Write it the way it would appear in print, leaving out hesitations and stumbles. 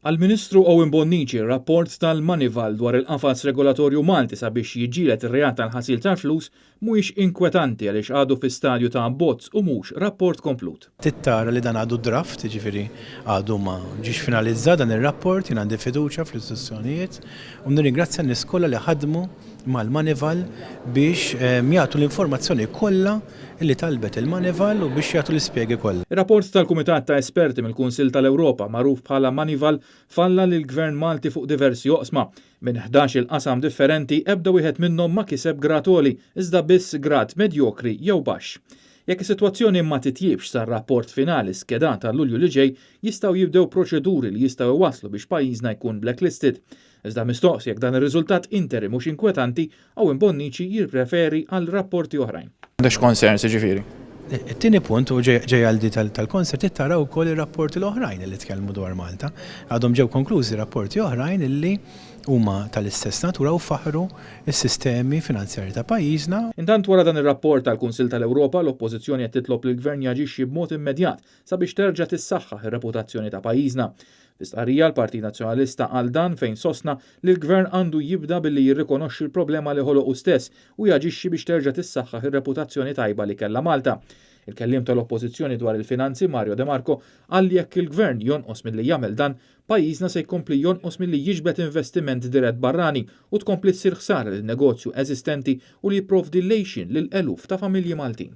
Għall-Ministru Owen Bonnici, r-rapport tal-Moneyval dwar il-qafas regolatorju Malti sabiex jiġġieled ir-reat tal-ħasil tal-flus mhuwiex inkwetanti għaliex għadu fi stadju ta' abbozz u mhux rapport komplut. Trid tara li dan għadu draft, jiġifieri għadu ma ġiex finalizzat dan ir-rapport, jien għandi fiduċja fl-istituzzjonijiet u nirringrazzja n-nies kollha li ħadmu mal-Moneyval biex jagħtu l-informazzjoni kollha li talbet il-Moneyval u biex jagħtu l-ispjegi kollha. Ir-rapport tal-Kumitat ta' Esperti mill-Kunsill tal-Ewropa, magħruf bħala Moneyval, falla lill-Gvern Malti fuq diversi oqsma. Minn 11-il qasam differenti, ebda wieħed minnhom ma kiseb grad għoli, iżda biss grad medjokri jew baxx. Jekk is-sitwazzjoni ma titjiebx sar-rapport finali skedat għal Lulju li ġej, jistgħu jibdew proċeduri li jistgħu iwasslu biex pajjiżna jkun blacklisted. Iżda mistoqsi jekk dan ir-riżultat interim hux inkwetanti, Owen Bonnici jirreferi għal rapporti oħrajn. M'għandekx concerns jiġifieri? It-tieni punt, u ġej għal di tal-concern, trid tara wkoll ir-rapporti l-oħrajn li tkellmu dwar Malta. Għadhom ġew konklużi rapporti oħrajn illi huma tal-istess natura u faħħru s-sistemi finanzjarji ta' pajjiżna. Intant wara dan ir-rapport tal-Kunsill tal-Ewropa, l-Oppożizzjoni qed titlob lill-Gvern jaġixxi b'mod immedjat sabiex terġa' tissaħħaħ ir-reputazzjoni ta' pajjiżna. Fi stqarrija l-Partit Nazzjonalista qal dan fejn sostna li l-Gvern għandu jibda billi jirrikonoxxi l-problema li ħoloq hu stess u jaġixxi biex terġa' tissaħħaħ ir-reputazzjoni tajba li kellha Malta. Il-kelliem tal-Oppożizzjoni dwar il-Finanzi Mario De Marco qal li jekk il-Gvern jonqos milli jagħmel dan, pajjiżna se jkompli jonqos milli jiġbed investiment dirett barrani u tkompli ssir ħsara lin-negozju eżistenti u li jipprovdi l-għixien lil eluf ta' familji Maltin.